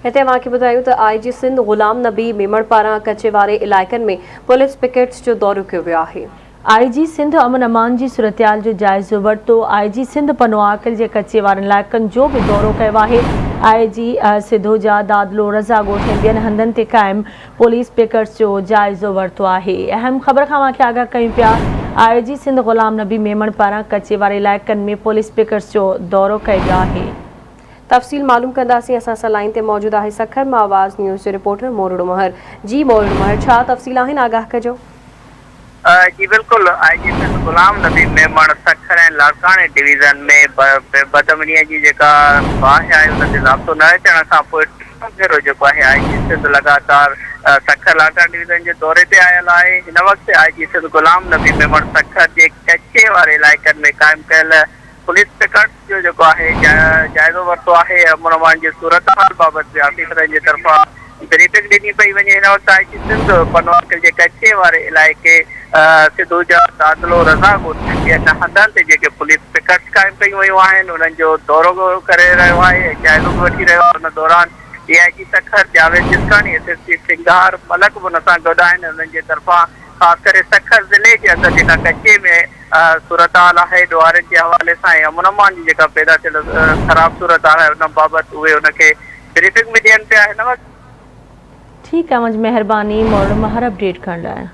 هتي اوهان کي ٻڌايون ته آء جي سنڌ غلام نبي ميمڻ پاران ڪچي واري علائقن ۾ پوليس پڪيٽس جو دورو ڪيو ويو آهي. آء جي سنڌ امن امان جي صورتحال جو جائزو ورتو، آء جي سنڌ پنوعاقل جي ڪچي وارن علائقن جو به دورو ڪيو آهي، آء جي سڌوجا، دادلو، رضا ڳوٺ ۽ ٻين هنڌن تي قائم پوليس پڪيٽس جو جائزو ورتو آهي. اهم خبر کان اوهان کي آگاهه ڪيون پيا، آء جي سنڌ غلام نبي ميمڻ پاران ڪچي واري علائقن ۾ پوليس پڪيٽس جو دورو ڪيو ويو آهي. تفصيل معلوم ڪنداسين اسان سان لائين تي موجود آهي سکر مان آواز نيوز جو رپورٽر مورڙو مهر جي مورڙو مهر ڇا تفصيل آهن آگاهه ڪجو. جي بلڪل آء جي سنڌ غلام نبي ميمڻ سکر ۽ لاڙڪاڻي ڊويزن ۾ بدامني جي جيڪا باهه آهي ان تي ضابطو نه اچڻ کان پوء ٽيون ڀيرو جيڪو آهي آء جي سنڌ لڳاتار سکر لاڙڪاڻي ڊويزن جي دوري تي آيل آهي هن وقت آء جي سنڌ غلام نبي ميمڻ سکر جي ڪچي واري علائقن ۾ قائم ڪيل پوليس پڪٽس جو جيڪو آهي جائزو ورتو آهي ۽ امن امان جي صورتحال بابت به آفيسرن جي طرفان بريفنگ ڏني پئي وڃي هن وقت آء جي سنڌ پنوعاقل جي ڪچي واري علائقي سڌوجا دادلو رضا ڳوٺ ۽ ٻين هنڌن تي جيڪي پوليس پڪٽس قائم ڪيون ويون آهن انهن جو دورو ڪري رهيو آهي ۽ جائزو به وٺي رهيو آهي ان دوران D I G Sukkur Javed Jiskani S S P Singhar Malik به ان سان گڏ آهن انهن جي طرفان خاص ڪري سکر ضلعي جي اندر جيڪا ڪچي ۾ صورتحال آهي ڏوهارين جي حوالي سان ۽ امن امان جي جيڪا پيدا ٿيل خراب صورتحال آهي ان بابت اهي ان کي بريفنگ به ڏين پيا هن وقت ٺيڪ آ اوهان جي مهرباني مورڙو مهر اپڊيٽ ڪرڻ لاء.